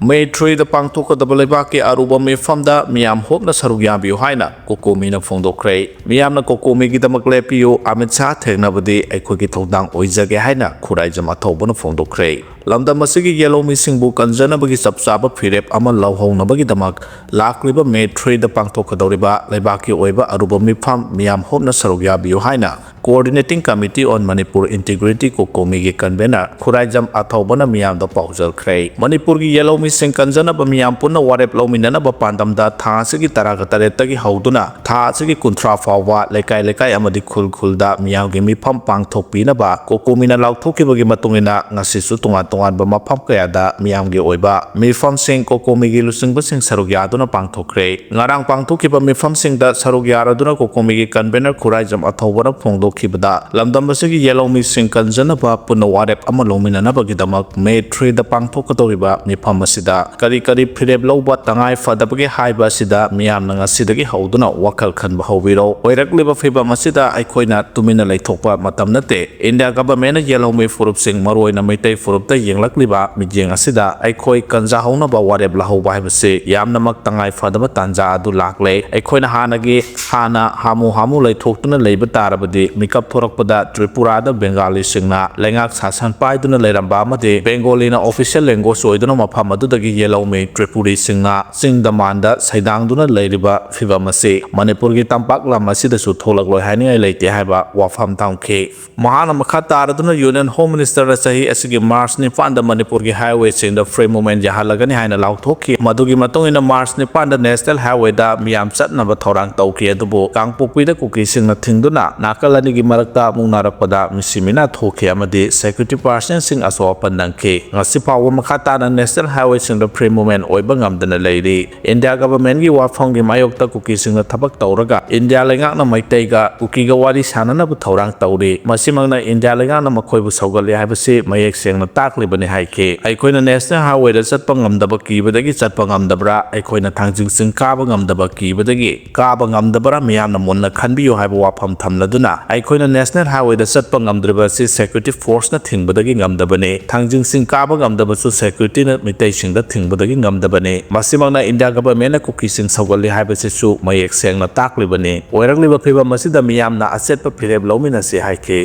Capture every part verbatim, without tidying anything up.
ꯃꯦ ꯊ꯭ꯔꯤꯗ ꯄꯥꯡꯊꯣꯛꯀꯗꯕ ꯂꯩꯕꯥꯛꯀꯤ ꯑꯔꯨꯕ ꯃꯤꯐꯝꯗ ꯃꯤꯌꯥꯝ ꯍꯣꯞꯅ ꯁꯔꯨꯛ ꯌꯥꯕꯤꯌꯨ ꯍꯥꯏꯅ ꯀꯣꯀꯣꯃꯤꯅ ꯐꯣꯡꯗꯣꯛꯈ꯭ꯔꯦ꯫ ꯃꯤꯌꯥꯝꯅ ꯀꯣꯀꯣꯃꯤꯒꯤꯗꯃꯛ ꯂꯦꯞꯄꯤꯌꯨ, ꯑꯃꯤꯠ ꯁꯥꯍ ꯊꯦꯡꯅꯕꯗꯤ ꯑꯩꯈꯣꯏꯒꯤ ꯊꯧꯗꯥꯡ ꯑꯣꯏꯖꯒꯦ ꯍꯥꯏꯅ ꯈꯨꯔꯥꯏꯖꯝ ꯑꯊꯧꯕꯅ ꯐꯣꯡꯗꯣꯛꯈ꯭ꯔꯦ꯫ ꯂꯝꯗꯝ ꯑꯁꯤꯒꯤ ꯌꯦꯜꯍꯧꯃꯤꯁꯤꯡꯕꯨ ꯀꯟꯖꯅꯕꯒꯤ ꯆꯞ ꯆꯥꯕ ꯐꯤꯔꯦꯞ ꯑꯃ ꯂꯧꯍꯧꯅꯕꯒꯤꯗꯃꯛ ꯂꯥꯛꯂꯤꯕ ꯃꯦ ꯊ꯭ꯔꯤꯗ ꯄꯥꯡꯊꯣꯛꯀꯗꯧꯔꯤꯕ ꯂꯩꯕꯥꯛꯀꯤ ꯑꯣꯏꯕ ꯑꯔꯨꯕ ꯃꯤꯐꯝ ꯃꯤꯌꯥꯝ ꯍꯣꯞꯅ ꯁꯔꯨꯛ ꯌꯥꯕꯤꯌꯨ ꯍꯥꯏꯅ Coordinating Committee on Manipur Integrity ꯀꯣꯀꯣꯃꯤꯒꯤ convener Khuraijam ꯑꯊꯧꯕꯅ ꯃꯤꯌꯥꯝꯗ ꯄꯥꯎꯖꯦꯜꯈ꯭ꯔꯦ꯫ ꯃꯅꯤꯄꯨꯔꯒꯤ ꯌꯦꯜꯍꯧꯃꯤꯁꯤꯡ ꯀꯟꯖꯅꯕ ꯃꯤꯌꯥꯝ ꯄꯨꯟꯅ ꯋꯥꯔꯦꯞ ꯂꯧꯃꯤꯟꯅꯅꯕ ꯄꯥꯟꯗꯝꯗ ꯊꯥ ꯑꯁꯤꯒꯤ ꯇꯔꯥꯒ ꯇꯔꯦꯠꯇꯒꯤ ꯍꯧꯗꯨꯅ ꯊꯥ ꯑꯁꯤꯒꯤ ꯀꯨꯟꯊ꯭ꯔꯥ ꯐꯥꯎꯕ ꯂꯩꯀꯥꯏ ꯂꯩꯀꯥꯏ ꯑꯃꯗꯤ ꯈꯨꯜ ꯈꯨꯜꯗ ꯃꯤꯌꯥꯝꯒꯤ ꯃꯤꯐꯝ ꯄꯥꯡꯊꯣꯛꯄꯤꯅꯕ ꯀꯣꯀꯣꯃꯤꯅ ꯂꯥꯎꯊꯣꯛꯈꯤꯕꯒꯤ ꯃꯇꯨꯡ ꯏꯟꯅ ꯉꯁꯤꯁꯨ ꯇꯣꯉꯥꯟ ꯇꯣꯉꯥꯟꯕ ꯃꯐꯝ ꯀꯌꯥꯗ ꯃꯤꯌꯥꯝꯒꯤ ꯑꯣꯏꯕ ꯃꯤꯐꯝꯁꯤꯡ ꯀꯣꯀꯣꯃꯤꯒꯤ ꯂꯨꯆꯤꯡꯕꯁꯤꯡ ꯁꯔꯨꯛ ꯌꯥꯗꯨꯅ ꯄꯥꯡꯊꯣꯛꯈ꯭ꯔꯦ꯫ ꯉꯔꯥꯡ ꯄꯥꯡꯊꯣꯛꯈꯤꯕ ꯃꯤꯐꯝꯁꯤꯡꯗ ꯁꯔꯨꯛ ꯌꯥꯔꯗꯨꯅ ꯀꯣꯀꯣꯃꯤꯒꯤ convener ꯈꯨꯔꯥꯏꯖꯝ ꯑꯊꯧꯕꯅ ꯐꯣꯡꯗꯣꯛꯈꯤꯕꯗ, ꯂꯝꯗꯝ ꯑꯁꯤꯒꯤ ꯌꯦꯜꯍꯧꯃꯤꯁꯤꯡ ꯀꯟꯖꯅꯕ ꯄꯨꯟꯅ ꯋꯥꯔꯦꯞ ꯑꯃ ꯂꯧꯃꯤꯟꯅꯅꯕꯒꯤꯗꯃꯛ ꯃꯦ ꯊ꯭ꯔꯤꯗ ꯄꯥꯡꯊꯣꯛꯀꯗꯧꯔꯤꯕ ꯃꯤꯐꯝ ꯑꯁꯤꯗ ꯀꯔꯤ ꯀꯔꯤ ꯐꯤꯔꯦꯞ ꯂꯧꯕ ꯇꯉꯥꯏ ꯐꯗꯕꯒꯦ ꯍꯥꯏꯕ ꯑꯁꯤꯗ ꯃꯤꯌꯥꯝꯅ ꯉꯁꯤꯗꯒꯤ ꯍꯧꯗꯨꯅ ꯋꯥꯈꯜ ꯈꯟꯕ ꯍꯧꯕꯤꯔꯣ꯫ ꯑꯣꯏꯔꯛꯂꯤꯕ ꯐꯤꯕꯝ ꯑꯁꯤꯗ ꯑꯩꯈꯣꯏꯅ ꯇꯨꯃꯤꯟꯅ ꯂꯩꯊꯣꯛꯄ ꯃꯇꯝ ꯅꯠꯇꯦ꯫ ꯏꯟꯗꯤꯌꯥ ꯒꯚꯔꯟꯃꯦꯟꯠꯅ ꯌꯦꯜꯍꯧꯃꯤ ꯐꯨꯔꯨꯞꯁꯤꯡ, ꯃꯔꯨꯑꯣꯏꯅ ꯃꯩꯇꯩ ꯐꯨꯔꯨꯞꯇ ꯌꯦꯡꯂꯛꯂꯤꯕ ꯃꯤꯠꯌꯦꯡ ꯑꯁꯤꯗ ꯑꯩꯈꯣꯏ ꯀꯟꯖꯍꯧꯅꯕ ꯋꯥꯔꯦꯞ ꯂꯧꯍꯧꯕ ꯍꯥꯏꯕꯁꯤ ꯌꯥꯝꯅꯃꯛ ꯇꯉꯥꯏ ꯐꯗꯕ ꯇꯥꯟꯖꯥ ꯑꯗꯨ ꯂꯥꯛꯂꯦ꯫ ꯑꯩꯈꯣꯏꯅ ꯍꯥꯟꯅꯒꯤ, ꯍꯥꯟꯅ ꯍꯥꯃꯨ ꯍꯥꯃꯨ ꯂꯩꯊꯣꯛꯇꯨꯅ ꯂꯩꯕ ꯇꯥꯔꯕꯗꯤ, ꯃꯤꯀꯞ ꯊꯣꯔꯛꯄꯗ ꯇ꯭ꯔꯤꯄꯨꯔꯥꯗ ꯕꯦꯡꯒꯥꯂꯤꯁꯤꯡꯅ ꯂꯩꯉꯥꯛ ꯁꯥꯁꯟ ꯄꯥꯏꯗꯨꯅ ꯂꯩꯔꯝꯕ ꯑꯃꯗꯤ ꯕꯦꯡꯒꯣꯂꯤꯅ official language ꯑꯣꯏꯗꯨꯅ ꯃꯐꯝ ꯑꯗꯨꯗꯒꯤ ꯌꯦꯜꯍꯧꯃꯤ ꯇ꯭ꯔꯤꯄꯨꯔꯤꯁꯤꯡꯅ ꯆꯤꯡꯗ ꯃꯥꯟꯗ ꯁꯩꯗꯥꯡꯗꯨꯅ ꯂꯩꯔꯤꯕ ꯐꯤꯕꯝ ꯑꯁꯤ ꯃꯅꯤꯄꯨꯔꯒꯤ ꯇꯝꯄꯥꯛ ꯂꯝ ꯑꯁꯤꯗꯁꯨ ꯊꯣꯛꯂꯛꯂꯣꯏ ꯍꯥꯏꯅꯤꯡꯉꯥꯏ ꯂꯩꯇꯦ ꯍꯥꯏꯕ ꯋꯥꯐꯝ ꯊꯝꯈꯤ꯫ ꯃꯍꯥꯛꯅ ꯃꯈꯥ ꯇꯥꯔꯗꯨꯅ Union Home Minister ꯆꯍꯤ ꯑꯁꯤꯒꯤ ꯃꯥꯔꯆ ꯅꯤꯄꯥꯟꯗ ꯃꯅꯤꯄꯨꯔꯒꯤ highwayꯁꯤꯡꯗ free movement ꯌꯥꯍꯜꯂꯒꯅꯤ ꯍꯥꯏꯅ ꯂꯥꯎꯊꯣꯛꯈꯤ꯫ ꯃꯗꯨꯒꯤ ꯃꯇꯨꯡ ꯏꯟꯅ ꯃꯥꯔꯆ ꯅꯤꯄꯥꯟꯗ national highwayꯗ ꯃꯤꯌꯥꯝ ꯆꯠꯅꯕ ꯊꯧꯔꯥꯡ ꯇꯧꯈꯤ꯫ ꯑꯗꯨꯕꯨ ꯀꯥꯡꯄꯣꯛꯄꯤꯗ ꯀꯨꯀꯤꯁꯤꯡꯅ ꯊꯤꯡꯗꯨꯅ ꯅꯥꯀꯜ ꯑꯅꯤꯒꯤ ꯃꯔꯛꯇ ꯑꯃꯨꯛ ꯅꯥꯔꯛꯄꯗ ꯃꯤꯁꯤ ꯃꯤꯅꯥ ꯊꯣꯛꯈꯤ ꯑꯃꯗꯤ security personꯁꯤꯡ ꯑꯁꯣꯛ ꯑꯄꯟ ꯅꯪꯈꯤ꯫ ꯉꯁꯤ ꯐꯥꯎꯕ ꯃꯈꯥ ꯇꯥꯅ national highwayꯁꯤꯡꯗ free movement ꯑꯣꯏꯕ ꯉꯝꯗꯅ ꯂꯩꯔꯤ꯫ ꯏꯟꯗꯤꯌꯥ ꯒꯚꯔꯟꯃꯦꯟꯠꯀꯤ ꯋꯥꯐꯝꯒꯤ ꯃꯥꯌꯣꯛꯇ ꯀꯨꯀꯤꯁꯤꯡꯅ ꯊꯕꯛ ꯇꯧꯔꯒ ꯏꯟꯗꯤꯌꯥ ꯂꯩꯉꯥꯛꯅ ꯃꯩꯇꯩꯒ ꯀꯨꯀꯤꯒ ꯋꯥꯔꯤ ꯁꯥꯅꯅꯕ ꯊꯧꯔꯥꯡ ꯇꯧꯔꯤ꯫ ꯃꯁꯤꯃꯛꯅ ꯏꯟꯗꯤꯌꯥ ꯂꯩꯉꯥꯛꯅ ꯃꯈꯣꯏꯕꯨ ꯁꯧꯒꯠꯂꯤ ꯍꯥꯏꯕꯁꯤ ꯃꯌꯦꯛ ꯁꯦꯡꯅ ꯇꯥꯛꯂꯤꯕꯅꯤ ꯍꯥꯏꯈꯤ꯫ ꯑꯩꯈꯣꯏꯅ national highwayꯗ ꯆꯠꯄ ꯉꯝꯗꯕ ꯀꯤꯕꯗꯒꯤ ꯆꯠꯄ ꯉꯝꯗꯕ꯭ꯔꯥ? ꯑꯩꯈꯣꯏꯅ ꯊꯥꯡꯖꯤꯡ ꯆꯤꯡ ꯀꯥꯕ ꯉꯝꯗꯕ ꯀꯤꯕꯗꯒꯤ ꯀꯥꯕ ꯉꯝꯗꯕ꯭ꯔꯥ? ꯃꯤꯌꯥꯝꯅ ꯃꯨꯟꯅ ꯈꯟꯕꯤꯌꯨ ꯍꯥꯏꯕ ꯋꯥꯐꯝ ꯊꯝꯂꯗꯨꯅ ꯑꯩꯈꯣꯏꯅ national highwayꯗ ꯆꯠꯄ ꯉꯝꯗ꯭ꯔꯤꯕ ꯑꯁꯤ security forceꯅ ꯊꯤꯡꯕꯗꯒꯤ ꯉꯝꯗꯕꯅꯤ꯫ ꯊꯥꯡꯖꯤꯡ ꯆꯤꯡ ꯀꯥꯕ ꯉꯝꯗꯕꯁꯨ securityꯅ ꯃꯤꯇꯩ ꯁꯤꯡꯗ ꯊꯤꯡꯕꯗꯒꯤ ꯉꯝꯗꯕꯅꯤ꯫ ꯃꯁꯤꯃꯛꯅ ꯏꯟꯗꯤꯌꯥ ꯒꯚꯔꯟꯃꯦꯟꯠꯅ ꯀꯨꯀꯤꯁꯤꯡ ꯁꯧꯒꯠꯂꯤ ꯍꯥꯏꯕꯁꯤꯁꯨ ꯃꯌꯦꯛ ꯁꯦꯡꯅ ꯇꯥꯛꯂꯤꯕꯅꯤ꯫ ꯑꯣꯏꯔꯛꯂꯤꯕ ꯐꯤꯚꯝ ꯑꯁꯤꯗ ꯃꯤꯌꯥꯝꯅ ꯑꯆꯦꯠꯄ ꯐꯤꯔꯦꯞ ꯂꯧꯃꯤꯟꯅꯁꯤ ꯍꯥꯏꯈꯤ꯫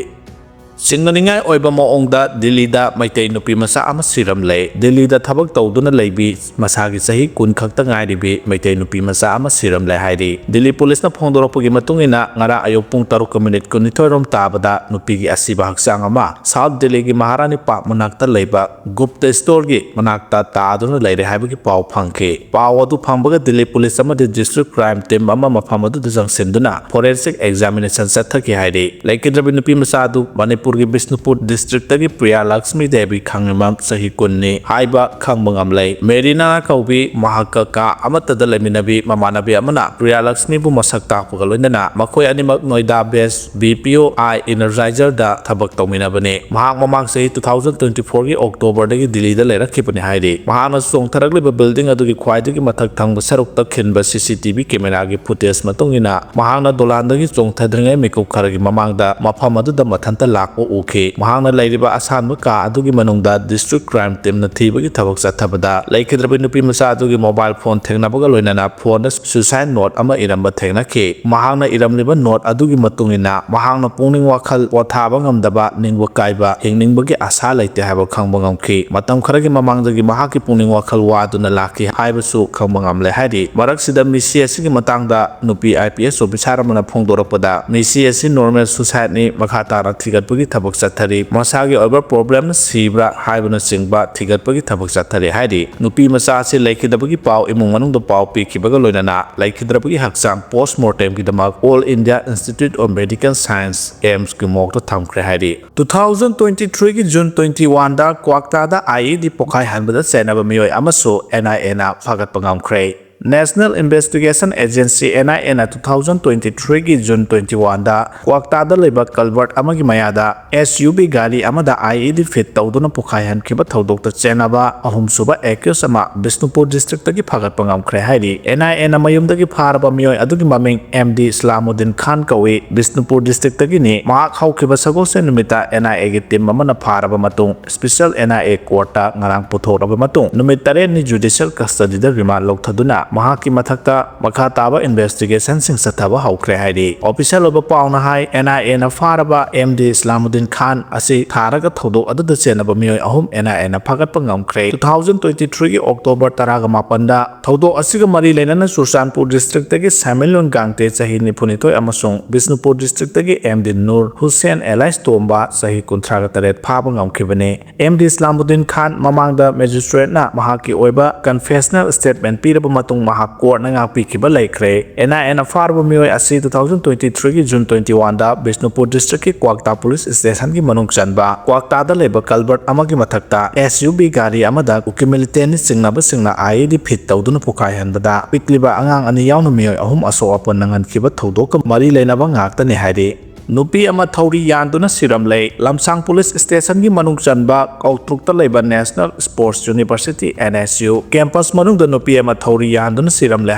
ꯆꯤꯡꯅꯅꯤꯡꯉꯥꯏ ꯑꯣꯏꯕ ꯃꯑꯣꯡꯗ ꯗꯤꯜꯂꯤꯗ ꯃꯩꯇꯩ ꯅꯨꯄꯤ ꯃꯆꯥ ꯑꯃ ꯁꯤꯔꯝꯂꯦ꯫ ꯗꯤꯜꯂꯤꯗ ꯊꯕꯛ ꯇꯧꯗꯨꯅ ꯂꯩꯕꯤ, ꯃꯁꯥꯒꯤ ꯆꯍꯤ ꯀꯨꯟ ꯈꯛꯇ ꯉꯥꯏꯔꯤꯕꯤ ꯃꯩꯇꯩ ꯅꯨꯄꯤ ꯃꯆꯥ ꯑꯃ ꯁꯤꯔꯝꯂꯦ ꯍꯥꯏꯔꯤ꯫ ꯗꯤꯜꯂꯤ ꯄꯨꯂꯤꯁꯅ ꯐꯣꯡꯗꯣꯔꯛꯄꯒꯤ ꯃꯇꯨꯡ ꯏꯟꯅ, ꯉꯔꯥꯡ ꯑꯌꯨꯛ ꯄꯨꯡ ꯇꯔꯨꯛꯀ ꯃꯤꯅꯤꯠ ꯀꯨꯟꯅꯤꯊꯣꯏ ꯔꯣꯝ ꯇꯥꯕꯗ ꯅꯨꯄꯤꯒꯤ ꯑꯁꯤꯕ ꯍꯛꯆꯥꯡ ꯑꯃ ꯁꯥꯎꯠ ꯗꯤꯜꯂꯤꯒꯤ ꯃꯍꯥꯔꯥꯅꯤ ꯄꯥꯔꯛ ꯃꯅꯥꯛꯇ ꯂꯩꯕ ꯒꯨꯞꯇ ꯁ꯭ꯇꯣꯔꯒꯤ ꯃꯅꯥꯛꯇ ꯇꯥꯗꯨꯅ ꯂꯩꯔꯦ ꯍꯥꯏꯕꯒꯤ ꯄꯥꯎ ꯐꯪꯈꯤ꯫ ꯄꯥꯎ ꯑꯗꯨ ꯐꯪꯕꯒ ꯗꯤꯜꯂꯤ ꯄꯨꯂꯤꯁ ꯑꯃꯗꯤ ꯗꯤꯁꯇ꯭ꯔꯤꯛ ꯀ꯭ꯔꯥꯏꯝ ꯇꯤꯝ ꯑꯃ ꯃꯐꯝ ꯑꯗꯨꯗ ꯆꯪꯁꯤꯟꯗꯨꯅ ꯐꯣꯔꯦꯟꯁꯤꯛ ꯑꯦꯛꯖꯥꯃꯤꯅꯦꯁꯟ ꯆꯠꯊꯈꯤ ꯍꯥꯏꯔꯤ꯫ ꯂꯩꯈꯤꯗ꯭ꯔꯕꯤ ꯅꯨꯄꯤ ꯃꯆꯥ ꯑꯗꯨ ꯃꯅꯤꯄꯨꯔꯒꯤ ꯕꯤꯁꯅꯨꯄꯨꯔ ꯗꯤꯁꯇ꯭ꯔꯤꯛꯇꯒꯤ ꯄ꯭ꯔꯤꯌꯥ ꯂꯛꯁꯃꯤ ꯗꯦꯕꯤ ꯈꯥꯉꯦꯝꯕꯝ, ꯆꯍꯤ ꯀꯨꯟꯅꯤ ꯍꯥꯏꯕ ꯈꯪꯕ ꯉꯝꯂꯦ꯫ ꯃꯦꯔꯤꯅꯥ ꯀꯧꯕꯤ ꯃꯍꯥꯛꯀ ꯀꯥ ꯑꯃꯠꯇꯗ ꯂꯩꯃꯤꯟꯅꯕꯤ ꯃꯃꯥꯟꯅꯕꯤ ꯑꯃꯅ ꯄ꯭ꯔꯤꯌꯥ ꯂꯛꯁꯃꯤꯕꯨ ꯃꯁꯛ ꯇꯥꯛꯄꯒ ꯂꯣꯏꯅꯅ ꯃꯈꯣꯏ ꯑꯅꯤꯃꯛ ꯅꯣꯏꯗꯥ ꯕꯦꯁ ꯕꯤ ꯄꯤ ꯑꯣ ꯑꯥꯏ ꯏꯅꯔꯖꯥꯏꯖꯔꯗ ꯊꯕꯛ ꯇꯧꯃꯤꯟꯅꯕꯅꯤ꯫ ꯃꯍꯥꯛ ꯃꯃꯥꯡ ꯆꯍꯤ two thousand twenty fourꯒꯤ ꯑꯣꯛꯇꯣꯕꯔꯗꯒꯤ ꯗꯤꯜꯂꯤꯗ ꯂꯩꯔꯛꯈꯤꯕꯅꯤ ꯍꯥꯏꯔꯤ꯫ ꯃꯍꯥꯛꯅ ꯆꯣꯡꯊꯔꯛꯂꯤꯕ ꯕꯤꯜꯗꯤꯡ ꯑꯗꯨꯒꯤ ꯈ꯭ꯋꯥꯏꯗꯒꯤ ꯃꯊꯛ ꯊꯪꯕ ꯁꯔꯨꯛꯇ ꯈꯤꯟꯕ ꯁꯤ ꯁꯤ ꯇꯤ ꯚꯤ ꯀꯦꯃꯦꯔꯥꯒꯤ ꯐꯨꯇꯦꯖ ꯃꯇꯨꯡ ꯏꯟꯅ, ꯃꯍꯥꯛꯅ ꯗꯣꯂꯥꯟꯗꯒꯤ ꯆꯣꯡꯊꯗ꯭ꯔꯤꯉꯩ ꯃꯤꯀꯨꯞ ꯈꯔꯒꯤ ꯃꯃꯥꯡꯗ ꯃꯐꯝ ꯑꯗꯨꯗ ꯃꯊꯟꯇ ꯂꯥꯛꯄ ꯎꯈꯤ꯫ ꯃꯍꯥꯛꯅ ꯂꯩꯔꯤꯕ ꯑꯁꯥꯟꯕ ꯀꯥ ꯑꯗꯨꯒꯤ ꯃꯅꯨꯡꯗ ꯗꯤꯁꯇ꯭ꯔꯤꯛ ꯀ꯭ꯔꯥꯏꯝ ꯇꯤꯝꯅ ꯊꯤꯕꯒꯤ ꯊꯕꯛ ꯆꯠꯊꯕꯗ, ꯂꯩꯈꯤꯗ꯭ꯔꯕꯤ ꯅꯨꯄꯤ ꯃꯆꯥ ꯑꯗꯨꯒꯤ ꯃꯣꯕꯥꯏꯜ ꯐꯣꯟ ꯊꯦꯡꯅꯕꯒ ꯂꯣꯏꯅꯅ ꯐꯣꯟꯗ ꯁ꯭ꯌꯨꯁꯥꯏꯗ ꯅꯣꯠ ꯑꯃ ꯏꯔꯝꯕ ꯊꯦꯡꯅꯈꯤ꯫ ꯃꯍꯥꯛꯅ ꯏꯔꯝꯂꯤꯕ ꯅꯣꯠ ꯑꯗꯨꯒꯤ ꯃꯇꯨꯡ ꯏꯟꯅ, ꯃꯍꯥꯛꯅ ꯄꯨꯛꯅꯤꯡ ꯋꯥꯈꯜ ꯄꯣꯊꯥꯕ ꯉꯝꯗꯕ, ꯅꯤꯡꯕ ꯀꯥꯏꯕ, ꯍꯤꯡꯅꯤꯡꯕꯒꯤ ꯑꯁꯥ ꯂꯩꯇꯦ ꯍꯥꯏꯕ ꯈꯪꯕ ꯉꯝꯈꯤ꯫ ꯃꯇꯝ ꯈꯔꯒꯤ ꯃꯃꯥꯡꯗꯒꯤ ꯃꯍꯥꯛꯀꯤ ꯄꯨꯛꯅꯤꯡ ꯋꯥꯈꯜ ꯋꯥꯗꯨꯅ ꯂꯥꯛꯈꯤ ꯍꯥꯏꯕꯁꯨ ꯈꯪꯕ ꯉꯝꯂꯦ ꯍꯥꯏꯔꯤ꯫ ꯃꯔꯛꯁꯤꯗ ꯃꯤꯁꯤ ꯑꯁꯤꯒꯤ ꯃꯇꯥꯡꯗ ꯅꯨꯄꯤ ꯑꯥꯏ ꯄꯤ ꯑꯦꯁ ꯑꯣꯐꯤꯁꯥꯔ ꯑꯃꯅ ꯐꯣꯡꯗꯣꯔꯛꯄꯗ, ꯃꯤꯁꯤ ꯑꯁꯤ ꯅꯣꯔꯃꯦꯜ ꯁꯨꯁꯥꯏꯗꯅꯤ, ꯃꯈꯥ ꯇꯥꯅ ꯊꯤꯒꯠꯄꯒꯤ ꯊꯕꯛ ꯆꯠꯊꯔꯤ꯫ ꯃꯁꯥꯒꯤ ꯑꯣꯏꯕ ꯄ꯭ꯔꯣꯕ꯭ꯂꯦꯝꯅ ꯁꯤꯕ꯭ꯔꯥ ꯍꯥꯏꯕꯅꯆꯤꯡꯕ ꯊꯤꯒꯠꯄꯒꯤ ꯊꯕꯛ ꯆꯠꯊꯔꯤ ꯍꯥꯏꯔꯤ꯫ ꯅꯨꯄꯤ ꯃꯆꯥ ꯑꯁꯤ ꯂꯩꯈꯤꯗꯕꯒꯤ ꯄꯥꯎ ꯏꯃꯨꯡ ꯃꯅꯨꯡꯗ ꯄꯥꯎ ꯄꯤꯈꯤꯕꯒ ꯂꯣꯏꯅꯅ ꯂꯩꯈꯤꯗ꯭ꯔꯕꯒꯤ ꯍꯛꯆꯥꯡ ꯄꯣꯁꯃꯣꯔꯇꯦꯝꯒꯤꯗꯃꯛ all India institute of medical science, ꯑꯦꯝꯁꯀꯤ ꯃꯣꯔꯒꯇ ꯊꯝꯈ꯭ꯔꯦ ꯍꯥꯏꯔꯤ꯫ Two thousand twenty threeꯒꯤ ꯖꯨꯟ twenty oneꯗ ꯀ꯭ꯋꯥꯛꯇꯥꯗ ꯑꯥꯏ ꯏ ꯗꯤ ꯄꯣꯈꯥꯏꯍꯟꯕꯗ ꯆꯩꯅꯕ ꯃꯤꯑꯣꯏ ꯑꯃꯁꯨ ꯑꯦꯟ ꯑꯥꯏ ꯑꯦꯅ ꯐꯥꯒꯠꯄ ꯉꯝꯈ꯭ꯔꯦ꯫ National Investigation Agency, N I A ꯅ two thousand twenty-three ꯒꯤ June twenty-one ꯗ ꯀ꯭ꯋꯥꯛꯇꯥꯗ ꯂꯩꯕ culvert ꯑꯃꯒꯤ ꯃꯌꯥꯗ S U V ꯒꯥꯔꯤ ꯑꯃꯗ I E D feed ꯇꯧꯗꯨꯅ ꯄꯣꯈꯥꯏꯍꯟꯈꯤꯕ ꯊꯧꯗꯣꯛꯇ ꯆꯦꯟꯅꯕ ꯑꯍꯨꯝꯁꯨꯕ accused ꯑꯃ ꯕꯤꯁꯅꯨꯄꯨꯔ district ꯇꯒꯤ ꯐꯥꯒꯠꯄ ꯉꯝꯈ꯭ꯔꯦ ꯍꯥꯏꯔꯤ꯫ N I A ꯅ ꯃꯌꯨꯝꯗꯒꯤ ꯐꯥꯔꯕ ꯃꯤꯑꯣꯏ ꯑꯗꯨꯒꯤ ꯃꯃꯤꯡ M D ꯏꯁꯂꯥꯃꯨꯗꯗꯤꯟ ꯈꯥꯟ ꯀꯧꯏ꯫ ꯕꯤꯁꯅꯨꯄꯨꯔ district ꯇꯒꯤꯅꯤ꯫ ꯃꯍꯥꯛ ꯍꯧꯈꯤꯕ ꯁꯒꯣꯜꯁꯦꯟ ꯅꯨꯃꯤꯠꯇ N I A ꯒꯤ team ꯑꯃꯅ ꯐꯥꯔꯕ ꯃꯇꯨꯡ, special N I A court ꯇ ꯉꯔꯥꯡ ꯄꯨꯊꯣꯛꯂꯕ ꯃꯇꯨꯡ, ꯅꯨꯃꯤꯠ ꯇꯔꯦꯠꯅꯤ judicial custody ꯗ remand ꯂꯧꯊꯗꯨꯅ ꯃꯍꯥꯛꯀꯤ ꯃꯊꯛꯇ ꯃꯈꯥ ꯇꯥꯕ investigation ꯁꯤꯡ ꯆꯠꯊꯕ ꯍꯧꯈ꯭ꯔꯦ ꯍꯥꯏꯔꯤ꯫ Official ꯑꯣꯏꯕ ꯄꯥꯎꯅ ꯍꯥꯏ, N I A ꯅ ꯐꯥꯔꯕ M D ꯏꯁꯂꯥꯃꯨꯗꯗꯤꯟ ꯈꯥꯟ ꯑꯁꯤ ꯊꯥꯔꯒ ꯊꯧꯗꯣꯛ ꯑꯗꯨꯗ ꯆꯦꯟꯅꯕ ꯃꯤꯑꯣꯏ ꯑꯍꯨꯝ N I A ꯅ ꯐꯥꯒꯠꯄ ꯉꯝꯈ꯭ꯔꯦ꯫ Two thousand twenty-three ꯒꯤ October ꯇꯔꯥꯒ ꯃꯥꯄꯟꯗ ꯊꯧꯗꯣꯛ ꯑꯁꯤꯒ ꯃꯔꯤ ꯂꯩꯅꯅ ꯆꯨꯔꯆꯥꯟꯄꯨꯔ district ꯇꯒꯤ ꯁꯥꯏꯃꯤꯂꯨꯟ ꯒꯥꯡꯇꯦ, ꯆꯍꯤ ꯅꯤꯐꯨꯅꯤꯊꯣꯏ, ꯑꯃꯁꯨꯡ ꯕꯤꯁꯅꯨꯄꯨꯔ district ꯇꯒꯤ M D Nur Hussain alias ꯇꯣꯝꯕ, ꯆꯍꯤ ꯀꯨꯟꯊ꯭ꯔꯥꯒ ꯇꯔꯦꯠ, ꯐꯥꯕ ꯉꯝꯈꯤꯕꯅꯤ꯫ M D ꯏꯁꯂꯥꯃꯨꯗꯗꯤꯟ ꯈꯥꯟ ꯃꯃꯥꯡꯗ magistrate ꯅ ꯃꯍꯥꯛꯀꯤ ꯑꯣꯏꯕ confessional statement ꯄꯤꯔꯕ ꯃꯇꯨꯡ ꯃꯍꯥꯛ court ꯅ ꯉꯥꯛꯄꯤꯈꯤꯕ ꯂꯩꯈ꯭ꯔꯦ꯫ N I A ꯅ ꯐꯥꯔꯕ ꯃꯤꯑꯣꯏ ꯑꯁꯤ two thousand twenty-three ꯒꯤ June twenty-one ꯗ ꯕꯤꯁꯅꯨꯄꯨꯔ district ꯀꯤ ꯀ꯭ꯋꯥꯛꯇꯥ police station ꯒꯤ ꯃꯅꯨꯡ ꯆꯟꯕ ꯀ꯭ꯋꯥꯛꯇꯥꯗ ꯂꯩꯕ culvert ꯑꯃꯒꯤ ꯃꯊꯛꯇ S U V ꯒꯥꯔꯤ ꯑꯃꯗ ꯀꯨꯀꯤ militant ꯅ ꯆꯤꯡꯅꯕꯁꯤꯡꯅ I E D feed ꯇꯧꯗꯨꯅ ꯄꯣꯈꯥꯏꯍꯟꯕꯗ ꯄꯤꯛꯂꯤꯕ ꯑꯉꯥꯡ ꯑꯅꯤ ꯌꯥꯎꯅ ꯃꯤꯑꯣꯏ ꯑꯍꯨꯝ ꯑꯁꯣꯛ ꯑꯄꯟ ꯅꯪꯍꯟꯈꯤꯕ ꯊꯧꯗꯣꯛꯀ ꯃꯔꯤ ꯂꯩꯅꯕ ꯉꯥꯛꯇꯅꯤ ꯍꯥꯏꯔꯤ꯫ ꯅꯨꯄꯤ ꯑꯃ ꯊꯧꯔꯤ ꯌꯥꯟꯗꯨꯅ ꯁꯤꯔꯝꯂꯦ꯫ ꯂꯝꯁꯥꯡ police station ꯒꯤ ꯃꯅꯨꯡ ꯆꯟꯕ ꯀꯧꯇ꯭ꯔꯨꯛꯇ ꯂꯩꯕ National Sports University, N S U, campus ꯃꯅꯨꯡꯗ ꯅꯨꯄꯤ ꯑꯃ ꯊꯧꯔꯤ ꯌꯥꯟꯗꯨꯅ ꯁꯤꯔꯝꯂꯦ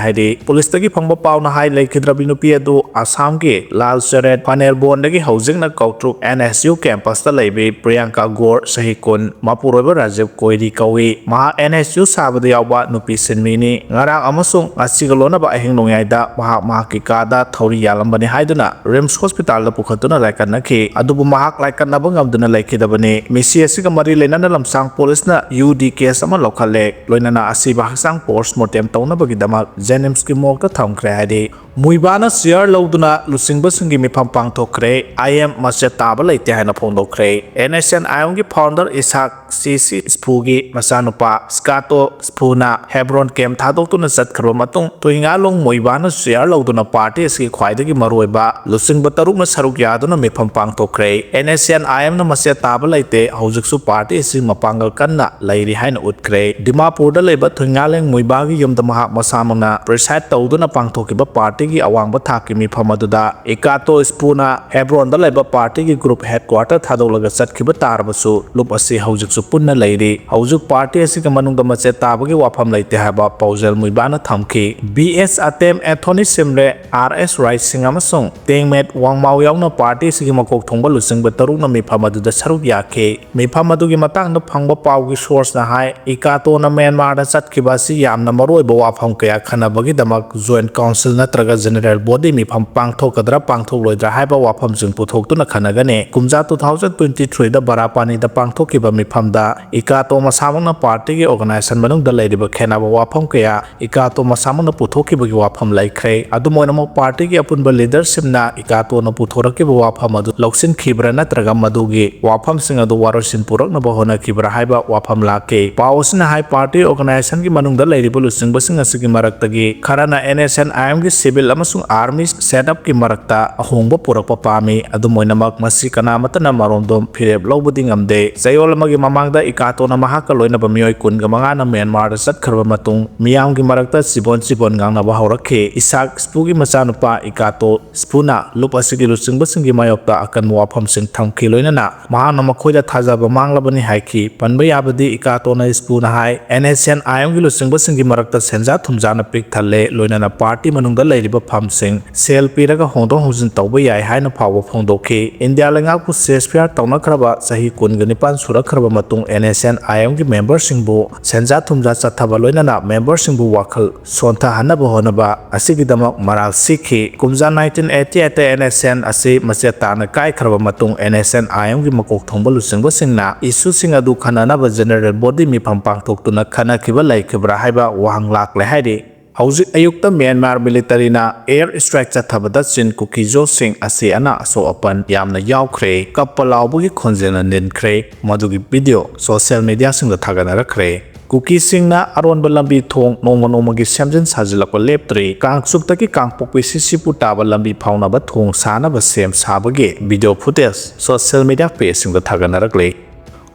ꯍꯥꯏꯔꯤ꯫ Police ꯇꯒꯤ ꯐꯪꯕ ꯄꯥꯎꯅ ꯍꯥꯏ, ꯂꯩꯈꯤꯗ꯭ꯔꯕꯤ ꯅꯨꯄꯤ ꯑꯗꯨ ꯑꯁꯥꯝꯒꯤ ꯂꯥꯜꯆꯔꯦꯠ ꯐꯅꯦꯔꯕꯣꯟꯗꯒꯤ ꯍꯧꯖꯤꯛꯅ ꯀꯧꯇ꯭ꯔꯨꯛ N S U campus ꯇ ꯂꯩꯕꯤ ꯄ꯭ꯔꯤꯌꯥꯡꯀꯥ ꯒꯣꯔ, ꯆꯍꯤ ꯀꯨꯟ, ꯃꯄꯨꯔꯣꯏꯕ ꯔꯥꯖꯤꯕ ꯀꯣꯏꯔꯤ ꯀꯧꯏ꯫ ꯃꯍꯥꯛ N S U ꯁꯥꯕꯗ ꯌꯥꯎꯕ ꯅꯨꯄꯤ ꯁꯤꯟꯃꯤꯅꯤ꯫ ꯉꯔꯥꯡ ꯑꯃꯁꯨꯡ ꯉꯁꯤꯒ ꯂꯣꯟꯅꯕ ꯑꯍꯤꯡ ꯅꯣꯡꯌꯥꯏꯗ ꯃꯍꯥꯛ ꯃꯍꯥꯛꯀꯤ ꯀꯥꯗ ꯊꯧꯔꯤ ꯌꯥꯜꯂꯝꯕꯅꯤ ꯍꯥꯏꯗꯨꯅ RIMS hospital ꯗ ꯄꯨꯈꯠꯇꯨꯅ ꯂꯥꯏꯀꯠꯅꯈꯤ꯫ ꯑꯗꯨꯕꯨ ꯃꯍꯥꯛ ꯂꯥꯏꯀꯠꯅꯕ ꯉꯝꯗꯨꯅ ꯂꯩꯈꯤꯗꯕꯅꯤ꯫ ꯃꯤꯁꯤ ꯑꯁꯤꯒ ꯃꯔꯤ ꯂꯩꯅꯅ ꯂꯝꯁꯥꯡ police ꯅ U D case ꯑꯃ ꯂꯧꯈꯠꯂꯦ꯫ ꯂꯣꯏꯅꯅ ꯑꯁꯤꯕ ꯍꯛꯆꯥꯡ post mortem ꯇꯧꯅꯕꯒꯤꯗꯃꯛ JNIMS ꯀꯤ morgue ꯇ ꯊꯝꯈ꯭ꯔꯦ ꯍꯥꯏꯔꯤ꯫ ꯃꯨꯏꯕꯥꯅ ꯆꯤꯌꯥꯔ ꯂꯧꯗꯨꯅ ꯂꯨꯆꯤꯡꯕꯁꯤꯡꯒꯤ ꯃꯤꯐꯝ ꯄꯥꯡꯊꯣꯛꯈ꯭ꯔꯦ꯫ ꯑꯥꯏ ꯑꯦꯝ ꯃꯆꯦꯠ ꯇꯥꯕ ꯂꯩꯇꯦ ꯍꯥꯏꯅ ꯐꯣꯡꯗꯣꯛꯈ꯭ꯔꯦ꯫ ꯑꯦꯟ ꯑꯦꯁ ꯑꯦꯟ ꯑꯥꯏ ꯑꯦꯝꯒꯤ ꯐꯥꯎꯟꯗꯔ ꯏꯁꯥꯛ ꯁꯤ ꯁꯤ ꯁ꯭ꯄꯨꯒꯤ ꯃꯆꯥꯅꯨꯄꯥ ꯁ꯭ꯀꯥꯇꯣ ꯁ꯭ꯄꯨꯅ ꯍꯦꯕ꯭ꯔꯣꯟ ꯀꯦꯝ ꯊꯥꯗꯣꯛꯇꯨꯅ ꯆꯠꯈ꯭ꯔꯕ ꯃꯇꯨꯡ, ꯊꯨꯏꯉꯥꯂꯣꯡ ꯃꯨꯏꯕꯥꯅ ꯆꯤꯌꯥꯔ ꯂꯧꯗꯨꯅ ꯄꯥꯔꯇꯤ ꯑꯁꯤꯒꯤ ꯈ꯭ꯋꯥꯏꯗꯒꯤ ꯃꯔꯨꯑꯣꯏꯕ ꯂꯨꯆꯤꯡꯕ ꯇꯔꯨꯛꯅ ꯁꯔꯨꯛ ꯌꯥꯗꯨꯅ ꯃꯤꯐꯝ ꯄꯥꯡꯊꯣꯛꯈ꯭ꯔꯦ꯫ ꯑꯦꯟ ꯑꯦꯁ ꯑꯦꯟ ꯑꯥꯏ ꯑꯦꯝꯅ ꯃꯆꯦꯠ ꯇꯥꯕ ꯂꯩꯇꯦ, ꯍꯧꯖꯤꯛꯁꯨ ꯄꯥꯔꯇꯤ ꯑꯁꯤ ꯃꯄꯥꯡꯒꯜ ꯀꯟꯅ ꯂꯩꯔꯤ ꯍꯥꯏꯅ ꯎꯠꯈ꯭ꯔꯦ꯫ ꯗꯤꯃꯥꯄꯨꯔꯗ ꯂꯩꯕ ꯊꯨꯏꯉꯥꯂꯦꯡ ꯃꯨꯏꯕꯥꯒꯤ ꯌꯨꯝꯗ ꯃꯍꯥꯛ ꯃꯁꯥꯃꯛꯅ ꯄ꯭ꯔꯤꯁꯥꯏꯗ ꯇꯧꯗꯨꯅ ꯄꯥꯡꯊꯣꯛꯈꯤꯕ ꯄꯥꯔꯇꯤꯒꯤ ꯑꯋꯥꯡꯕ ꯊꯥꯛꯀꯤ ꯃꯤꯐꯝ ꯑꯗꯨꯗ ꯏꯀꯥꯇꯣ ꯁ꯭ꯄꯨꯅ ꯍꯦꯕ꯭ꯔꯣꯟꯗ ꯂꯩꯕ ꯄꯥꯔꯇꯤꯒꯤ ꯒ꯭ꯔꯨꯞ ꯍꯦꯗꯀ꯭ꯋꯥꯇꯔ ꯊꯥꯗꯣꯛꯂꯒ ꯆꯠꯈꯤꯕ ꯇꯥꯔꯕꯁꯨ, ꯂꯨꯞ ꯑꯁꯤ ꯍꯧꯖꯤꯛꯁꯨ ꯄꯨꯟꯅ ꯂꯩꯔꯤ꯫ ꯍꯧꯖꯤꯛ ꯄꯥꯔꯇꯤ ꯑꯁꯤꯒꯤ ꯃꯅꯨꯡꯗ ꯃꯆꯦꯠ ꯇꯥꯕꯒꯤ ꯋꯥꯐꯝ ꯂꯩꯇꯦ ꯍꯥꯏꯕ ꯄꯥꯎꯖꯦꯜ ꯃꯨꯏꯕꯥꯅ ꯊꯝꯈꯤ꯫ ꯕꯤ ꯑꯦꯁ ꯑꯇꯦꯝ, ꯑꯦꯟꯊꯣꯅꯤ ꯁꯤꯝꯔꯦ, ꯑꯥꯔ ꯑꯦꯁ ꯔꯥꯏ ꯁꯤꯡ ꯑꯃꯁꯨꯡ ꯇꯦꯡꯃꯦꯠ ꯋꯥꯡꯃꯥꯎ ꯌꯥꯎꯅ ꯄꯥꯔꯇꯤ ꯑꯁꯤꯒꯤ ꯃꯀꯣꯛ ꯊꯣꯡꯕ ꯂꯨꯆꯤꯡꯕ ꯇꯔꯨꯛꯅ ꯃꯤꯐꯝ ꯑꯗꯨꯗ ꯁꯔꯨꯛ ꯌꯥꯈꯤ꯫ ꯃꯤꯐꯝ ꯑꯗꯨꯒꯤ ꯃꯇꯥꯡꯗ ꯐꯪꯕ ꯄꯥꯎꯒꯤ ꯁꯣꯔꯁꯅ ꯍꯥꯏ, ꯏꯀꯥꯇꯣꯅ ꯃ꯭ꯌꯥꯟꯃꯥꯔꯗ ꯆꯠꯈꯤꯕ ꯑꯁꯤ ꯌꯥꯝꯅ ꯃꯔꯨꯑꯣꯏꯕ ꯋꯥꯐꯝ ꯀꯌꯥ ꯈꯟꯅꯕꯒꯤꯗꯃꯛ ꯖꯣꯏꯟꯠ ꯀꯥꯎꯟꯁꯤꯜ ꯅꯠꯇ꯭ꯔꯒ ꯖꯦꯅꯔꯦꯜ ꯕꯣꯗꯤ ꯃꯤꯐꯝ ꯄꯥꯡꯊꯣꯛꯀꯗ꯭ꯔꯥ ꯄꯥꯡꯊꯣꯛꯂꯣꯏꯗ꯭ꯔꯥ ꯍꯥꯏꯕ ꯋꯥꯐꯝꯁꯤꯡ ꯄꯨꯊꯣꯛꯇꯨꯅ ꯈꯟꯅꯒꯅꯤ꯫ ꯀꯨꯝꯖꯥ two thousand twenty three ꯗ ꯕꯔꯥꯄꯥꯅꯤꯗ ꯄꯥꯡꯊꯣꯛꯈꯤꯕ ꯃꯤꯐꯝꯗ ꯏꯀꯥꯇꯣ ꯃꯁꯥꯃꯛꯅ ꯄꯥꯔꯇꯤꯒꯤ ꯑꯣꯔꯒꯅꯥꯏꯖꯦꯁꯟ ꯃꯅꯨꯡꯗ ꯂꯩꯔꯤꯕ ꯈꯦꯟꯅꯕ ꯋꯥꯐꯝ ꯀꯌꯥ ꯏꯀꯥꯇꯣ ꯃꯁꯥꯃꯛꯅ ꯄꯨꯊꯣꯛꯈꯤꯕꯒꯤ ꯋꯥꯐꯝ ꯂꯩꯈ꯭ꯔꯦ꯫ ꯑꯗꯨꯝ ꯑꯣꯏꯅꯃꯛ, ꯄꯥꯔꯇꯤꯒꯤ ꯑꯄꯨꯟꯕ ꯂꯤꯗꯔꯁꯤꯞꯅ ꯏꯀꯥꯇꯣꯅ ꯄꯨꯊꯣꯔꯛꯈꯤꯕ ꯋꯥꯐꯝ ꯑꯗꯨ ꯂꯧꯁꯤꯟꯈꯤꯕ꯭ꯔꯥ ꯅꯠꯇ꯭ꯔꯒ ꯃꯗꯨꯒꯤ ꯋꯥꯐꯝꯁꯤꯡ ꯑꯗꯨ ꯋꯥꯔꯣꯏꯁꯤꯟ ꯄꯨꯔꯛꯅꯕ ꯍꯣꯠꯅꯈꯤꯕ꯭ꯔꯥ ꯍꯥꯏꯕ ꯋꯥꯐꯝ ꯂꯥꯛꯈꯤ꯫ ꯄꯥꯎ ꯑꯁꯤꯅ ꯍꯥꯏ, ꯄꯥꯔꯇꯤ ꯑꯣꯔꯒꯅꯥꯏꯖꯦꯁꯟꯒꯤ ꯃꯅꯨꯡꯗ ꯂꯩꯔꯤꯕ ꯂꯨꯆꯤꯡꯕꯁꯤꯡ ꯑꯁꯤꯒꯤ ꯃꯔꯛꯇꯒꯤ ꯈꯔꯅ ꯑꯦꯟ ꯑꯦꯁ ꯑꯦꯟ ꯑꯥꯏ ꯑꯦꯝꯒꯤ ꯁꯤꯚꯤꯜ ꯑꯃꯁꯨꯡ ꯑꯥꯔꯃꯤ ꯁꯦꯠꯑꯞꯀꯤ ꯃꯔꯛꯇ ꯑꯍꯣꯡꯕ ꯄꯨꯔꯛꯄ ꯄꯥꯝꯃꯤ꯫ ꯑꯗꯨꯝ ꯑꯣꯏꯅꯃꯛ, ꯃꯁꯤ ꯀꯅꯥꯃꯠꯇꯅ ꯃꯔꯣꯝꯗꯣꯝ ꯐꯤꯔꯦꯞ ꯂꯧꯕꯗꯤ ꯉꯝꯗꯦ꯫ ꯆꯌꯣꯜ ꯑꯃꯒꯤ ꯃꯃꯥꯡꯗ ꯏꯀꯥꯇꯣꯅ ꯃꯍꯥꯛꯀ ꯂꯣꯏꯅꯕ ꯃꯤꯑꯣꯏ ꯀꯨꯟꯒ ꯃꯉꯥꯅ ꯃ꯭ꯌꯥꯟꯃꯥꯔꯗ ꯆꯠꯈ꯭ꯔꯕ ꯃꯇꯨꯡ, ꯃꯤꯌꯥꯝꯒꯤ ꯃꯔꯛꯇ ꯆꯤꯕꯣꯟ ꯆꯤꯕꯣꯟ ꯉꯥꯡꯅꯕ ꯍꯧꯔꯛꯈꯤ꯫ ꯏꯁꯥꯛ ꯁ꯭ꯄꯨꯒꯤ ꯃꯆꯥꯅꯨꯄꯥ ꯏꯀꯥꯇꯣ ꯁ꯭ꯄꯨꯅ ꯂꯨꯞ ꯑꯁꯤꯒꯤ ꯂꯨꯆꯤꯡꯕꯁꯤꯡꯒꯤ ꯃꯥꯌꯣꯛꯇ ꯑꯀꯟꯕ ꯋꯥꯐꯝꯁꯤꯡ ꯊꯝꯈꯤ, ꯂꯣꯏꯅꯅ ꯃꯍꯥꯛꯅ ꯃꯈꯣꯏꯗ ꯊꯥꯖꯕ ꯃꯥꯡꯂꯕꯅꯤ ꯍꯥꯏꯈꯤ꯫ ꯄꯟꯕ ꯌꯥꯕꯗꯤ, ꯏꯀꯥꯇꯣꯅ ꯁ꯭ꯄꯨꯅ ꯍꯥꯏ, ꯑꯦꯟ ꯑꯦꯁ ꯑꯦꯟ ꯑꯥꯏ ꯑꯦꯝꯒꯤ ꯂꯨꯆꯤꯡꯕꯁꯤꯡꯒꯤ ꯃꯔꯛꯇ ꯁꯦꯟꯖꯥ ꯊꯨꯝꯖꯥꯅ ꯄꯤꯛ ꯊꯜꯂꯦ, ꯂꯣꯏꯅꯅ ꯄꯥꯔꯇꯤ ꯃꯅꯨꯡꯗ ꯂꯩꯔꯤꯕ ꯐꯝꯁꯤꯡ ꯁꯦꯜ ꯄꯤꯔꯒ ꯍꯣꯡꯗꯣꯛ ꯍꯣꯡꯖꯤꯟ ꯇꯧꯕ ꯌꯥꯏ ꯍꯥꯏꯅ ꯐꯥꯎꯕ ꯐꯣꯡꯗꯣꯛꯈꯤ꯫ ꯏꯟꯗꯤꯌꯥ ꯂꯩꯉꯥꯛꯄꯨ ꯁꯦꯁꯐꯤꯌꯥꯔ ꯇꯧꯅꯈ꯭ꯔꯕ ꯆꯍꯤ ꯀꯨꯟꯒ ꯅꯤꯄꯥꯟ ꯁꯨꯔꯛꯈ꯭ꯔꯕ ꯃꯇꯨꯡ, ꯑꯦꯟ ꯑꯦꯁ ꯑꯦꯟ ꯑꯥꯏ ꯑꯦꯝꯒꯤ ꯃꯦꯝꯕꯔꯁꯤꯡꯕꯨ ꯁꯦꯟꯖꯥ ꯊꯨꯝꯖꯥ ꯆꯠꯊꯕ, ꯂꯣꯏꯅꯅ ꯃꯦꯝꯕꯔꯁꯤꯡꯕꯨ ꯋꯥꯈꯜ ꯁꯣꯟꯊꯍꯟꯅꯕ ꯍꯣꯠꯅꯕ ꯑꯁꯤꯒꯤꯗꯃꯛ ꯃꯔꯥꯜ ꯁꯤꯈꯤ꯫ ꯀꯨꯝꯖꯥ nineteen eighty eight ꯇ ꯑꯦꯟ ꯑꯦꯁ ꯑꯦꯟ ꯑꯁꯤ ꯃꯆꯦꯠ ꯇꯥꯅ ꯀꯥꯏꯈ꯭ꯔꯕ ꯃꯇꯨꯡ, ꯑꯦꯟ ꯑꯦꯁ ꯑꯦꯟ ꯑꯥꯏ ꯑꯦꯝꯒꯤ ꯃꯀꯣꯛ ꯊꯣꯡꯕ ꯂꯨꯆꯤꯡꯕꯁꯤꯡꯅ ꯏꯁꯨꯁꯤꯡ ꯑꯗꯨ ꯈꯟꯅꯅꯕ ꯖꯦꯅꯔꯦꯜ ꯕꯣꯗꯤ ꯃꯤꯐꯝ ꯄꯥꯡꯊꯣꯛꯇꯨꯅ ꯈꯟꯅꯈꯤꯕ ꯂꯩꯈꯤꯕ꯭ꯔꯥ ꯍꯥꯏꯕ ꯋꯥꯍꯪ ꯂꯥꯛꯂꯦ ꯍꯥꯏꯔꯤ꯫ ꯍꯧꯖꯤꯛ ꯑꯌꯨꯛꯇ ꯃ꯭ꯌꯥꯟꯃꯥꯔ ꯃꯤꯂꯤꯇꯔꯤꯅ ꯑꯦꯌꯔ ꯁ꯭ꯇ꯭ꯔꯥꯏꯛ ꯆꯠꯊꯕꯗ ꯆꯤꯟ ꯀꯨꯀꯤꯖꯣꯁꯤꯡ ꯑꯁꯤ ꯑꯅꯥ ꯑꯁꯣꯛ ꯑꯄꯟ ꯌꯥꯝꯅ ꯌꯥꯎꯈ꯭ꯔꯦ, ꯀꯞꯄ ꯂꯥꯎꯕꯒꯤ ꯈꯣꯟꯖꯦꯜꯅ ꯅꯤꯟꯈ꯭ꯔꯦ꯫ ꯃꯗꯨꯒꯤ ꯚꯤꯗꯤꯑꯣ ꯁꯣꯁꯤꯌꯦꯜ ꯃꯤꯗꯤꯌꯥꯁꯤꯡꯗ ꯊꯥꯒꯠꯅꯔꯛꯈ꯭ꯔꯦ꯫ ꯀꯨꯀꯤꯁꯤꯡꯅ ꯑꯔꯣꯟꯕ ꯂꯝꯕꯤ ꯊꯣꯡ ꯅꯣꯡꯃ ꯅꯣꯡꯃꯒꯤ ꯁꯦꯝꯖꯤꯟ ꯁꯥꯖꯤꯜꯂꯛꯄ ꯂꯦꯞꯇ꯭ꯔꯤ꯫ ꯀꯥꯡꯆꯨꯞꯇꯒꯤ ꯀꯥꯡꯄꯣꯛꯄꯤ ꯁꯤꯁꯤꯄꯨ ꯇꯥꯕ ꯂꯝꯕꯤ ꯐꯥꯎꯅꯕ ꯊꯣꯡ ꯁꯥꯅꯕ ꯁꯦꯝ ꯁꯥꯕꯒꯤ ꯚꯤꯗꯤꯑꯣ ꯐꯨꯇꯦꯖ ꯁꯣꯁꯤꯌꯦꯜ ꯃꯤꯗꯤꯌꯥ ꯄꯦꯖꯁꯤꯡꯗ ꯊꯥꯒꯠꯅꯔꯛꯂꯤ꯫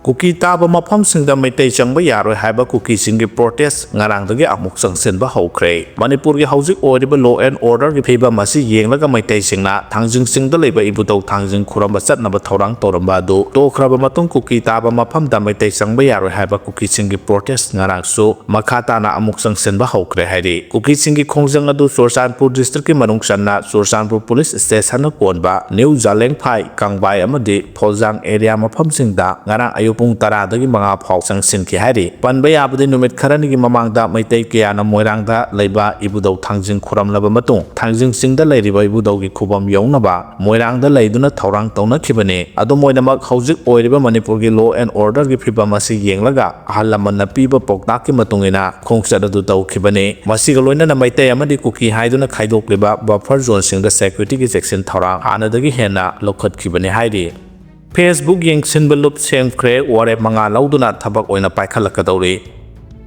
ꯀꯨꯀꯤ ꯇꯥꯕ ꯃꯐꯝꯁꯤꯡꯗ ꯃꯩꯇꯩ ꯆꯪꯕ ꯌꯥꯔꯣꯏ ꯍꯥꯏꯕ ꯀꯨꯀꯤꯁꯤꯡꯒꯤ ꯄ꯭ꯔꯣꯇꯦꯁ ꯉꯔꯥꯡꯗꯒꯤ ꯑꯃꯨꯛ ꯆꯪꯁꯤꯟꯕ ꯍꯧꯈ꯭ꯔꯦ꯫ ꯃꯅꯤꯄꯨꯔꯒꯤ ꯍꯧꯖꯤꯛ ꯑꯣꯏꯔꯤꯕ law and orderꯒꯤ ꯐꯤꯕꯝ ꯑꯁꯤ ꯌꯦꯡꯂꯒ ꯃꯩꯇꯩꯁꯤꯡꯅ ꯊꯥꯡꯖꯤꯡ ꯆꯤꯡꯗ ꯂꯩꯕ ꯏꯕꯨꯙꯧ ꯊꯥꯡꯖꯤꯡ ꯈꯨꯔꯨꯝꯕ ꯆꯠꯅꯕ ꯊꯧꯔꯥꯡ ꯇꯧꯔꯝꯕ ꯑꯗꯨ ꯇꯣꯛꯈ꯭ꯔꯕ ꯃꯇꯨꯡ ꯀꯨꯀꯤ ꯇꯥꯕ ꯃꯐꯝꯗ ꯃꯩꯇꯩ ꯆꯪꯕ ꯌꯥꯔꯣꯏ ꯍꯥꯏꯕ ꯀꯨꯀꯤꯁꯤꯡꯒꯤ ꯄ꯭ꯔꯣꯇꯦꯁ ꯉꯔꯥꯡꯁꯨ ꯃꯈꯥ ꯇꯥꯅ ꯑꯃꯨꯛ ꯆꯪꯁꯤꯟꯕ ꯍꯧꯈ꯭ꯔꯦ ꯍꯥꯏꯔꯤ꯫ ꯀꯨꯀꯤꯁꯤꯡꯒꯤ ꯈꯣꯡꯖꯪ ꯑꯗꯨ ꯆꯨꯔꯆꯥꯟꯄꯨꯔ ꯗꯤꯁꯇ꯭ꯔꯤꯛꯀꯤ ꯃꯅꯨꯡ ꯆꯟꯅ ꯆꯨꯔꯆꯥꯟꯄꯨꯔ ꯄꯨꯂꯤꯁ ꯁ꯭ꯇꯦꯁꯟꯅ ꯀꯣꯟꯕ ꯅ꯭ꯌꯨ ꯖꯥꯂꯦꯡꯐꯥꯏ, ꯀꯪꯕꯥꯏ ꯑꯃꯗꯤ ꯐꯣꯜꯖꯥꯡ ꯑꯦꯔꯤꯌꯥ ꯃꯐꯝꯁꯤꯡꯗ ꯉꯔꯥꯡ ꯑꯌꯨꯛ ꯄꯨꯡ ꯇꯔꯥꯗꯒꯤ ꯃꯉꯥ ꯐꯥꯎ ꯆꯪꯁꯤꯟꯈꯤ ꯍꯥꯏꯔꯤ꯫ ꯄꯟꯕ ꯌꯥꯕꯗꯤ ꯅꯨꯃꯤꯠ ꯈꯔꯅꯤꯒꯤ ꯃꯃꯥꯡꯗ ꯃꯩꯇꯩ ꯀꯌꯥꯅ ꯃꯣꯏꯔꯥꯡꯗ ꯂꯩꯕ ꯏꯕꯨꯙꯧ ꯊꯥꯡꯖꯤꯡ ꯈꯨꯔꯝꯂꯕ ꯃꯇꯨꯡ ꯊꯥꯡꯖꯤꯡ ꯆꯤꯡꯗ ꯂꯩꯔꯤꯕ ꯏꯕꯨꯙꯧꯒꯤ ꯈꯨꯕꯝ ꯌꯧꯅꯕ ꯃꯣꯏꯔꯥꯡꯗ ꯂꯩꯗꯨꯅ ꯊꯧꯔꯥꯡ ꯇꯧꯅꯈꯤꯕꯅꯤ꯫ ꯑꯗꯨꯝ ꯑꯣꯏꯅꯃꯛ ꯍꯧꯖꯤꯛ ꯑꯣꯏꯔꯤꯕ ꯃꯅꯤꯄꯨꯔꯒꯤ law and orderꯒꯤ ꯐꯤꯕꯝ ꯑꯁꯤ ꯌꯦꯡꯂꯒ ꯑꯍꯜ ꯂꯃꯟꯅ ꯄꯤꯕ ꯄꯥꯎꯇꯥꯛꯀꯤ ꯃꯇꯨꯡ ꯏꯟꯅ ꯈꯣꯡꯆꯠ ꯑꯗꯨ ꯇꯧꯈꯤꯕꯅꯤ꯫ ꯃꯁꯤꯒ ꯂꯣꯏꯅꯅ ꯃꯩꯇꯩ ꯑꯃꯗꯤ ꯀꯨꯀꯤ ꯍꯥꯏꯗꯨꯅ ꯈꯥꯏꯗꯣꯛꯂꯤꯕ buffer zoneꯁꯤꯡꯗ securityꯒꯤ ꯆꯦꯛꯁꯤꯟ ꯊꯧꯔꯥꯡ ꯍꯥꯟꯅꯗꯒꯤ ꯍꯦꯟꯅ ꯂꯧꯈꯠꯈꯤꯕꯅꯤ ꯍꯥꯏꯔꯤ꯫ Facebook ꯌꯦꯡꯁꯤꯟꯕ ꯂꯨꯞ ꯁꯦꯝꯈ꯭ꯔꯦ, ꯋꯥꯔꯦꯞ ꯃꯉꯥ ꯂꯧꯗꯨꯅ ꯊꯕꯛ ꯑꯣꯏꯅ ꯄꯥꯏꯈꯠꯂꯛꯀꯗꯧꯔꯤ꯫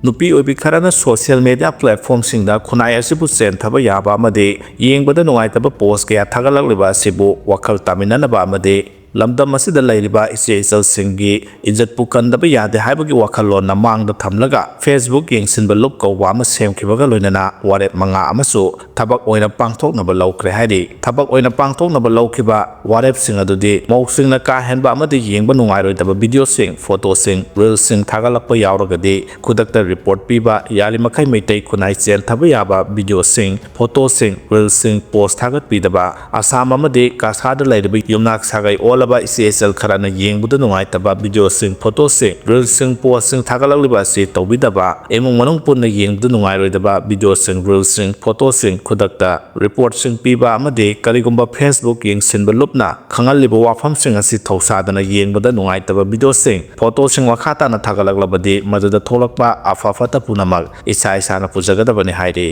ꯅꯨꯄꯤ ꯑꯣꯏꯕꯤ ꯈꯔꯅ social media platformꯁꯤꯡꯗ ꯈꯨꯟꯅꯥꯏ ꯑꯁꯤꯕꯨ ꯆꯦꯟꯊꯕ ꯌꯥꯕ ꯑꯃꯗꯤ ꯌꯦꯡꯕꯗ ꯅꯨꯡꯉꯥꯏꯇꯕ post ꯀꯌꯥ ꯊꯥꯒꯠꯂꯛꯂꯤꯕ ꯑꯁꯤꯕꯨ ꯋꯥꯈꯜ ꯇꯥꯃꯤꯟꯅꯅꯕ ꯑꯃꯗꯤ ꯂꯝꯗꯝ ꯑꯁꯤꯗ ꯂꯩꯔꯤꯕ ꯏꯆꯦ ꯏꯆꯜꯁꯤꯡꯒꯤ ꯏꯖꯠꯄꯨ ꯀꯟꯗꯕ ꯌꯥꯗꯦ ꯍꯥꯏꯕꯒꯤ ꯋꯥꯈꯜꯂꯣꯟꯅ ꯃꯥꯡꯗ ꯊꯝꯂꯒ Facebook ꯌꯦꯡꯁꯤꯟꯕ ꯂꯨꯞ ꯀꯧꯕ ꯑꯃ ꯁꯦꯝꯈꯤꯕꯒ ꯂꯣꯏꯅꯅ ꯋꯥꯔꯦꯞ ꯃꯉꯥ ꯑꯃꯁꯨ ꯊꯕꯛ ꯑꯣꯏꯅ ꯄꯥꯡꯊꯣꯛꯅꯕ ꯂꯧꯈ꯭ꯔꯦ ꯍꯥꯏꯔꯤ꯫ ꯊꯕꯛ ꯑꯣꯏꯅ ꯄꯥꯡꯊꯣꯛꯅꯕ ꯂꯧꯈꯤꯕ ꯋꯥꯔꯦꯞꯁꯤꯡ ꯑꯗꯨꯗꯤ ꯃꯧꯁꯤꯡꯅ ꯀꯥ ꯍꯦꯟꯕ ꯑꯃꯗꯤ ꯌꯦꯡꯕ ꯅꯨꯡꯉꯥꯏꯔꯣꯏꯗꯕ videoꯁꯤꯡ, photoꯁꯤꯡ, reelꯁꯤꯡ ꯊꯥꯒꯠꯂꯛꯄ ꯌꯥꯎꯔꯒꯗꯤ ꯈꯨꯗꯛꯇ report ꯄꯤꯕ, ꯌꯥꯔꯤꯃꯈꯩ ꯃꯩꯇꯩ ꯈꯨꯟꯅꯥꯏ ꯆꯦꯟꯊꯕ ꯌꯥꯕ videoꯁꯤꯡ, photoꯁꯤꯡ, reelꯁꯤꯡ post ꯊꯥꯒꯠꯄꯤꯗꯕ, ꯑꯁꯥꯝ ꯑꯃꯗꯤ ꯀꯥꯁꯥꯗ ꯂꯩꯔꯤꯕ ꯌꯨꯝꯅꯥꯛ ꯁꯥꯒꯩ ꯑꯣꯜ ꯂꯕ ꯏꯆꯦ ꯏꯆꯜ ꯈꯔꯅ ꯌꯦꯡꯕꯗ ꯅꯨꯡꯉꯥꯏꯇꯕ ꯚꯤꯗꯤꯑꯣꯁꯤꯡ, ꯐꯣꯇꯣꯁꯤꯡ, ꯔꯤꯜꯁꯁꯤꯡ, ꯄꯣꯁꯁꯤꯡ ꯊꯥꯒꯠꯂꯛꯂꯤꯕ ꯑꯁꯤ ꯇꯧꯕꯤꯗꯕ, ꯏꯃꯨꯡ ꯃꯅꯨꯡ ꯄꯨꯟꯅ ꯌꯦꯡꯕꯗ ꯅꯨꯡꯉꯥꯏꯔꯣꯏꯗꯕ ꯚꯤꯗꯤꯑꯣꯁꯤꯡ, ꯔꯤꯜꯁꯁꯤꯡ, ꯐꯣꯇꯣꯁꯤꯡ ꯈꯨꯗꯛꯇ ꯔꯤꯄꯣꯔꯠꯁꯤꯡ ꯄꯤꯕ ꯑꯃꯗꯤ ꯀꯔꯤꯒꯨꯝꯕ Facebook ꯌꯦꯡꯁꯤꯟꯕ ꯂꯨꯞꯅ ꯈꯪꯍꯜꯂꯤꯕ ꯋꯥꯐꯝꯁꯤꯡ ꯑꯁꯤ ꯊꯧꯁꯥꯗꯅ ꯌꯦꯡꯕꯗ ꯅꯨꯡꯉꯥꯏꯇꯕ ꯚꯤꯗꯤꯑꯣꯁꯤꯡ, ꯐꯣꯇꯣꯁꯤꯡ ꯃꯈꯥ ꯇꯥꯅ ꯊꯥꯒꯠꯂꯛꯂꯕꯗꯤ ꯃꯗꯨꯗ ꯊꯣꯛꯂꯛꯄ ꯑꯐ ꯐꯠꯇ ꯄꯨꯝꯅꯃꯛ ꯏꯁꯥ ꯏꯁꯥꯅ ꯄꯨꯖꯒꯗꯕꯅꯤ ꯍꯥꯏꯔꯤ꯫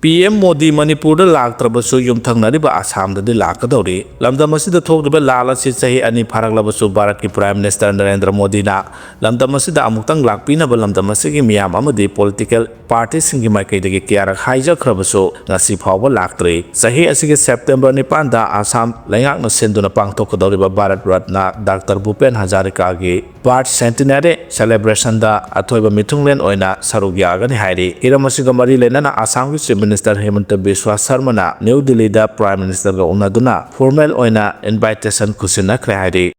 ꯄꯤ ꯑꯦꯝ ꯃꯣꯗꯤ ꯃꯅꯤꯄꯨꯔꯗ ꯂꯥꯛꯇ꯭ꯔꯕꯁꯨ ꯌꯨꯝꯊꯪꯅꯔꯤꯕ ꯑꯁꯥꯝꯗꯗꯤ ꯂꯥꯛꯀꯗꯧꯔꯤ꯫ ꯂꯝꯗꯝ ꯑꯁꯤꯗ ꯊꯣꯛꯂꯤꯕ ꯂꯥꯜ ꯑꯁꯤ ꯆꯍꯤ ꯑꯅꯤ ꯐꯥꯔꯛꯂꯕꯁꯨ ꯚꯥꯔꯠꯀꯤ Prime Minister ꯅꯔꯦꯟꯗ꯭ꯔ ꯃꯣꯗꯤꯅ ꯂꯝꯗꯝ ꯑꯁꯤꯗ ꯑꯃꯨꯛꯇꯪ ꯂꯥꯛꯄꯤꯅꯕ ꯂꯝꯗꯝ ꯑꯁꯤꯒꯤ ꯃꯤꯌꯥꯝ ꯑꯃꯗꯤ political party ꯁꯤꯡꯒꯤ ꯃꯥꯏꯀꯩꯗꯒꯤ ꯀꯌꯥꯔꯛ ꯍꯥꯏꯖꯈ꯭ꯔꯕꯁꯨ ꯉꯁꯤ ꯐꯥꯎꯕ ꯂꯥꯛꯇ꯭ꯔꯤ꯫ ꯆꯍꯤ ꯑꯁꯤꯒꯤ September ꯅꯤꯄꯥꯟꯗ ꯑꯁꯥꯝ ꯂꯩꯉꯥꯛꯅ ꯁꯤꯟꯗꯨꯅ ꯄꯥꯡꯊꯣꯛꯀꯗꯧꯔꯤꯕ ꯚꯥꯔꯠ ꯔꯠꯅ ꯗꯥꯛꯇꯔ ꯚꯨꯄꯦꯟ ꯍꯖꯥꯔꯤꯀꯥꯒꯤ Birth Centenary Celebration ꯗ ꯑꯊꯣꯏꯕ ꯃꯤꯊꯨꯡꯂꯦꯟ ꯑꯣꯏꯅ ꯁꯔꯨꯛ ꯌꯥꯒꯅꯤ ꯍꯥꯏꯔꯤ꯫ ꯍꯤꯔꯝ ꯑꯁꯤꯒ ꯃꯔꯤ ꯂꯩꯅꯅ ꯑꯁꯥꯝꯒꯤ Chief Minister ꯍꯤꯃꯟꯇ ꯕꯤꯁ꯭ꯋꯥ ꯁꯔꯃꯅ ꯅ꯭ꯌꯨ ꯗꯤꯜꯂꯤꯗ Prime Minister ꯒ ꯎꯅꯗꯨꯅ formal ꯑꯣꯏꯅ invitation ꯈꯨꯠꯁꯤꯟꯅꯈ꯭ꯔꯦ ꯍꯥꯏꯔꯤ꯫